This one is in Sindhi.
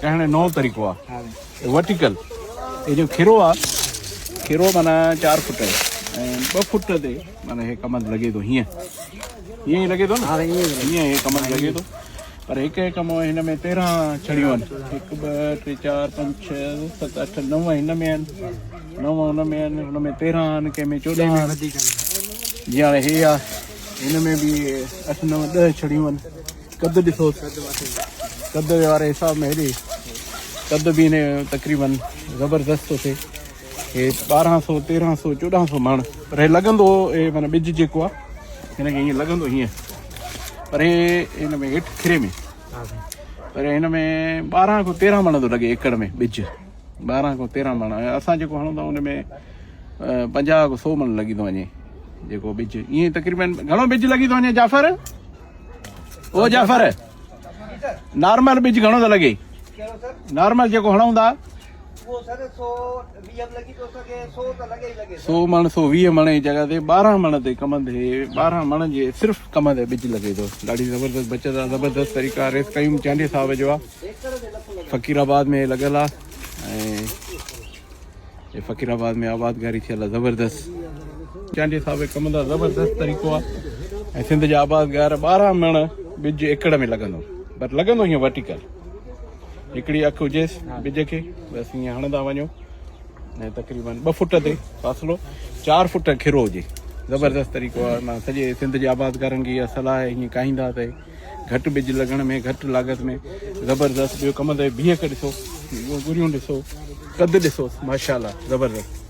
ڪهڻ جو نئون طريقو آ ورٽيڪل هي جو کيرو آ کيرو معنيٰ 4 فٽ آهي ۽ 2 فٽ تي معنيٰ هي ڪمند لڳي ٿو هيئن هيئن ئي لڳي ٿو نه هيئن هي ڪمند لڳي ٿو پر هڪ هڪ مون هن ۾ 13 ڇڙيون آهن 1 2 3 4 5 6 7 8 9 هن ۾ آهن 9 هن ۾ آهن هن ۾ 13 آهن ڪنهن ۾ 14 آهن جيئن هاڻي هي آ هن ۾ به 8 9 10 ڇڙيون آهن قد ڏسو قد واري حساب ۾ هيڏي قد به هن تقريبن زبردست ٿو ٿئي هي 1200 1300 1400 مڻ پر هي لڳندو هي معنی ٻج جيڪو آ هن کي ائين لڳندو هيئن پر هي هن ۾ هيٺ کري ۾ پر هن ۾ 12 کان 13 مڻ ٿو لڳي ايڪڙ ۾ ٻج 12 کان 13 مڻ اسان جيڪو هڻون ٿا ان ۾ 50 کان 100 مڻ لڳي ٿو وڃي جيڪو ٻج ائين تقريبن گهڻو ٻج لڳي ٿو وڃي جعفر او جعفر نارمل ٻج گهڻو ٿو لڳي نارمل جيڪو هڻون ٿا سو مڻ 120 مڻ جي جڳهه تي 12 مڻ تي ڪمند هي 12 مڻ جي صرف ڪمند ٻج لڳي ٿو ڏاڍي زبردست بچت آ زبردست طريقا ريس قيوم چانڊيي صاحب جو آ فقير آباد ۾ لڳل آ ۽ هي فقير آباد ۾ آبادگاري ٿيل آ زبردست. چانڊيي صاحب جي ڪم دا زبردست طريقو آ ۽ سنڌ جا آبادگار 12 مڻ ٻج ايڪڙ ۾ لڳندو پر لڳندو هيئن ورٽيڪل هڪڙي اک هجيس ٻج کي بس هيئن هڻندا وڃو ۽ تقريبن 2 فٽ تي فاصلو 4 فٽ کيرو هجي زبردست طريقو آ مان سڄي سنڌ جي آبادگارن کي اها صلاح آهي هيئن ڪاهيندا ته گهٽ ٻج لڳڻ ۾ گهٽ لاڳت ۾ زبردست ٻيو ڪم تي بيهڪ ڏسو ڳريون ڏسو قد ڏسو ماشاءالله زبردست.